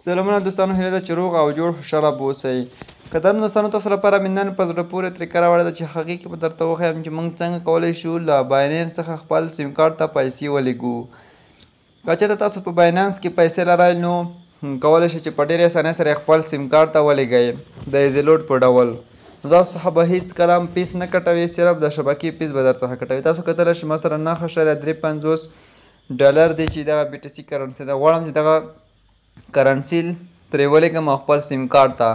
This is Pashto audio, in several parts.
سلامونه دوستانو، هیله ده چې روغ او جوړ خوشحاله به اوسئ. که دا دوستانو تاسو لپاره مې نن په زړه پورې طریقه راوړې ده چې هغې کې به درته وښایم چې موږ څنګه کولی شو له بایننس څخه خپل سیم کارت ته پیسې ولیږو. که چېرته تاسو په بایننس کې پیسې لرئ نو کولی شئ چې په ډېرې اسانۍ سره خپل سیم کارت ته ولیږئ د ایزي لوډ په ډول. نو تاسو څخه به هېڅکله هم فیس نه کټوي، صرف د شبکې فیس به در څخه کټوي. تاسو کتلی شئ ما سره 9.53 ډالر دی چې دغه بي ټي سي کرنسي ده. غواړم چې دغه کرنسي ترې ولیږم او خپل سیم کارت ته.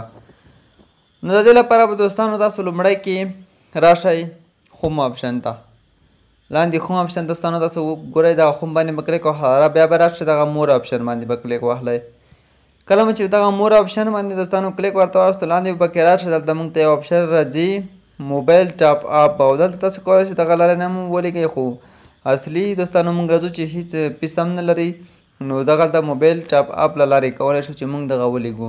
نو د دې لپاره به دوستانو تاسو لومړی کې راشئ home option ته. لاندې home option دوستانو تاسو وګورئ، دغه home باندې به کلیک وهئ، بیا به راشئ دغه more option باندې به کلیک واخلئ. کله مو چې دغه more option باندې دوستانو کلیک ورته واخیستو، لاندې به پکې راشئ، دلته موږ ته یو option راځي mobile top up، او دلته تاسو کولی شئ دغه لارې نه مو ولیږئ. خو اصلي دوستانو موږ راځو چې هیڅ فیس هم نه لري، نو دغلته mobile top up له لارې کولی شو چې موږ دغه ولیږو.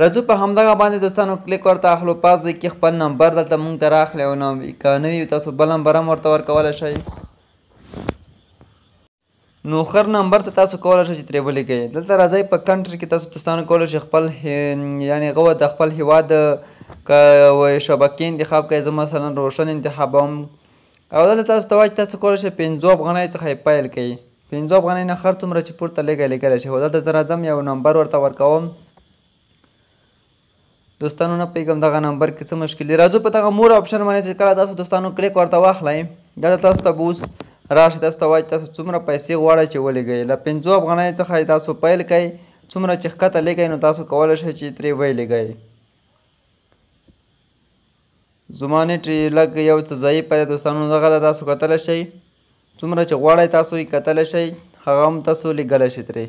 راځو په همدغه باندې دوستانو کلیک ورته اخلو. پاس ځای کې خپل نمبر دلته موږ ته راخلي، او که نه وي تاسو بل نمبر هم ورته ورکولی شئ. نو هر نمبر ته تاسو کولی شئ چې ترې ولیږئ. دلته راځئ په country کې تاسو دوستانو کولی شئ خپل یعنې غوه د خپل هېواد که شبکې انتخاب کړئ. زه مثلا روشن انتخابوم، او دلته تاسو ته وایي چې تاسو کولی شئ 5 افغانۍ څخه یې پیل کړئ. 5 افغانۍ نه هر څومره چې پورته لږه لیږلی شئ. خو دلته زه راځم یو نمبر ورته ورکوم. دوستانو نه پوهېږم دغه نمبر کې څه مشکل دی. راځو په دغه more option باندې چې کله تاسو دوستانو کلیک ورته واخلئ، دلته تاسو ته به اوس راشي، تاسو ته وایي چې تاسو څومره پیسې غواړئ چې ولیږئ. له 5 افغانۍ څخه یې تاسو پیل کړئ، څومره چې ښکته لیږئ نو تاسو کولی شئ چې ترې ولیږئ. زما نیټ یې لږ یو څه ضعیفه دی دوستانو، دغه ده تاسو کتلی شئ، څومره چې غواړئ تاسو یې کتلی شئ، هغه هم تاسو لیږلی شئ ترې.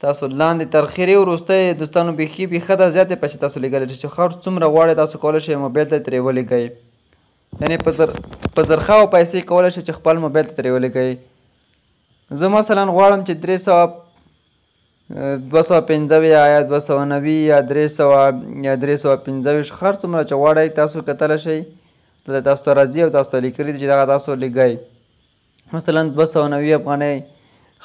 تاسو لاندې تر خیرې وروستی دوستانو بیخي بېخده زیاتې پیسې تاسو لیږلی شئ چې هر څومره غواړئ تاسو کولی شئ موبایل ته ترې ولیږئ. یعنې په زرخاو پیسې کولی شئ چې خپل موبایل ته ترې ولیږئ. زه مثلا غواړم چې 300، 205 یا 290 یا 300 یا 325، هر څومره چې غواړئ تاسو کتلی شئ. دلته تاسو ته راځي او تاسو ته لیکلي دي چې دغه تاسو لیږئ. مثلا 290 افغانۍ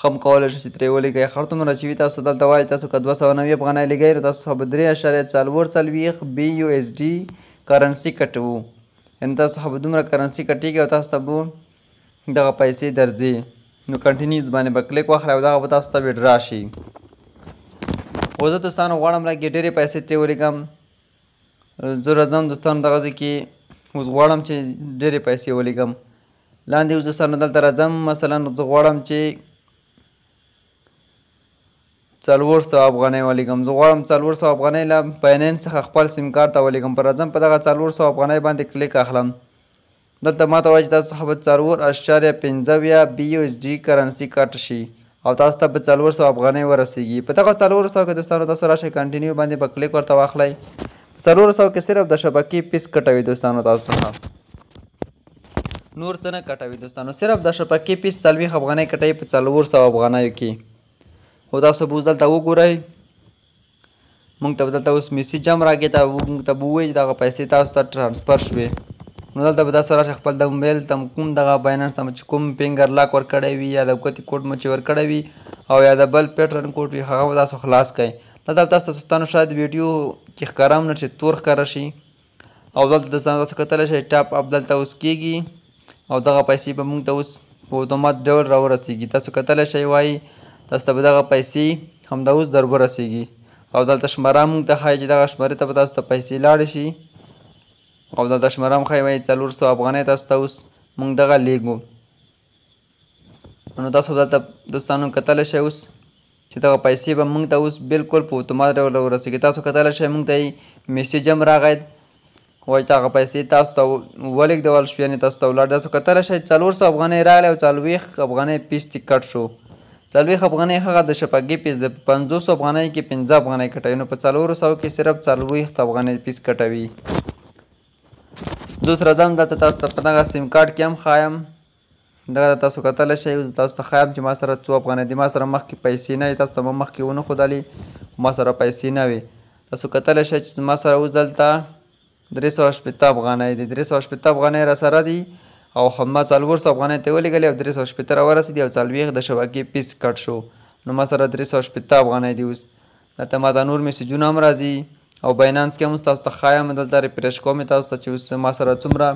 هم کولی شئ چې ترې ولیږئ. هر څومره چې وي تاسو دلته وایي تاسو که 290 افغانۍ لیږئ نو تاسو به 3.44 بي یو اس ډي کرنسي کټوو. یعنې تاسو به دومره کرنسي کټېږي او تاسو ته به دغه پیسې درځي. نو continue باندې به کلیک واخلئ او دغه به تاسو ته withdraw شي. خو زه دوستانو غواړم لږې ډېرې پیسې ترې ولیږم. زه راځم دوستانو دغه ځای کې اوس غواړم چې ډېرې پیسې ولیږم. لاندې اوس دوستانو دلته راځم، مثلا زه غواړم چې 400 افغانۍ ولیږم. زه غواړم 400 افغانۍ له بایننس څخه خپل سیم کارت ته ولیږم. پر راځم په دغه 400 افغانۍ باندې کلیک اخلم. دلته ما ته وایي چې تاسو څخه به 4.5 بي یو اس ډي کرنسي کټ شي او تاسو ته به 400 افغانۍ ورسېږي. په دغه 400 کې دوستانو تاسو راشئ continue باندې به کلیک ورته واخلئ. 400 کې صرف د شبکې فیس کټوي دوستانو، تاسو څخه نور څه نه کټوي دوستانو، صرف د شبکې فیس 40 افغانۍ کټوي په 400 افغانیو کې. خو تاسو به اوس دلته وګورئ، موږ ته به دلته اوس message هم راکړي، ته موږ ته به ووایي چې دغه پیسې تاسو ته transfer شوې. نو دلته به تاسو راشئ خپل د موبایل ته کوم دغه بایننس ته چې کوم finger lock ورکړی وي یا د ګوتې کوډ مو چې ورکړی وي او یا د بل pattern code وي، هغه به تاسو خلاص کړئ. دلته به تاسو دوستانو شاید ویډیو کې ښکاره هم نه چې تور ښکاره شي. او دلته دوستانو تاسو کتلی شئ top up دلته اوس کېږي او دغه پیسې به موږ ته اوس په اتومات ډول راورسېږي. تاسو کتلی شئ وایي تاسو ته به دغه پیسې همدا اوس در ورسېږي. او دلته شمېره موږ ته ښایي چې دغه شمېرې ته به تاسو ته پیسې لاړې شي. او دلته شمېره هم ښایي وایي 400 افغانۍ تاسو ته اوس موږ دغه لیږو. نو تاسو دلته دوستانو کتلی شئ اوس چې دغه پیسې به موږ ته اوس بالکل په اتومات ډول راورسېږي. تاسو کتلی شئ موږ ته یې message هم راغی وایي چې هغه پیسې تاسو ته ولېږدول شوې، یعنې تاسو ته ولاړ. تاسو کتلی شئ 400 افغانۍ راغلې او 40 افغانۍ فیس ترې کټ شو. 40 افغانۍ هغه د شبکې فیس دی. په 50 افغانۍ کې 5 افغانۍ کټوي، نو په 400 کې صرف 40 افغانۍ فیس کټوي. زه اوس راځم دلته تاسو ته په دغه سیم کارت کې هم ښایم. دغه تاسو کتلی شئ، تاسو ته ښایم چې ما سره څو افغانۍ دي. ما سره مخکې پیسې نه وې، تاسو ته ما مخکې ونه ښودلې، ما سره پیسې نه وې. تاسو کتلی شئ چې ما سره اوس دلته 360 افغانۍ دي. 360 افغانۍ را سره دي او هم ما 400 افغانۍ ته ولېږلې او 360 راورسېدې او 40 د شبکې فیس کټ شو. نو ما سره 360 افغانۍ دي. اوس دلته ما ته نور میسجونه هم راځي او باینانس کې هم تاسو ته ښایم، دلته refresh کوم تاسو ته چې اوس ما سره څومره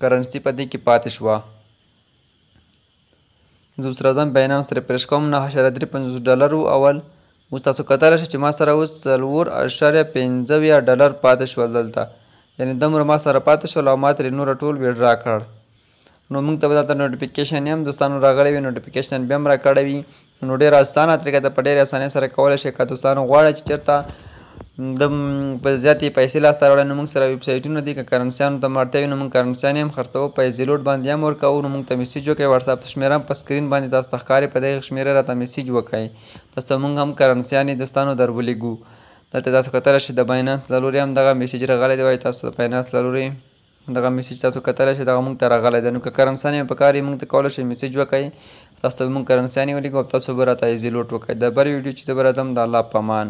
currency په دې کې پاتې شوه. زه اوس راځم باینانس refresh کوم، 9.53 ډالر و اول. اوس تاسو کتلی شئ چې ما سره اوس 4.75 ډالر پاتې شول دلته، یعنې دومره ما سره پاتې شول او ما ترې نوره ټول withdraw کړ. نو موږ ته به دلته notification هم دوستانو راغلی وي، notification بیا هم راکړی وي. نو ډېره اسانه طریقه ده، په ډېرې اسانۍ سره کولی شئ. که دوستانو غواړئ چې چېرته د په زیاتې پیسې لاسته راوړئ، نو موږ سره ویبسایټونه دي. که کرنسیانو ته اړتیا وي نو موږ کرنسیانې هم خرڅوو، په ایزي لوډ باندې هم ورکوو. نو موږ ته message وکړئ، واتساپ شمېره هم په screen باندې تاسو ته ښکاري، په دغې شمېره راته message وکړئ، تاسو ته موږ هم کرنسیانې دوستانو در ولیږو. دلته تاسو کتلی شئ د باینانس له لوري هم دغه message راغلی دی، وایي تاسو د باینانس له لوري دغه message تاسو کتلی شئ، دغه موږ ته راغلی دی. نو که کرنسیانې په کار وي موږ ته کولی شئ message وکړئ، تاسو ته به موږ کرنسیانې ولیږو او تاسو به راته ایزي لوډ وکړئ. د بلې ویډیو چې زه به راځم، د الله په امان.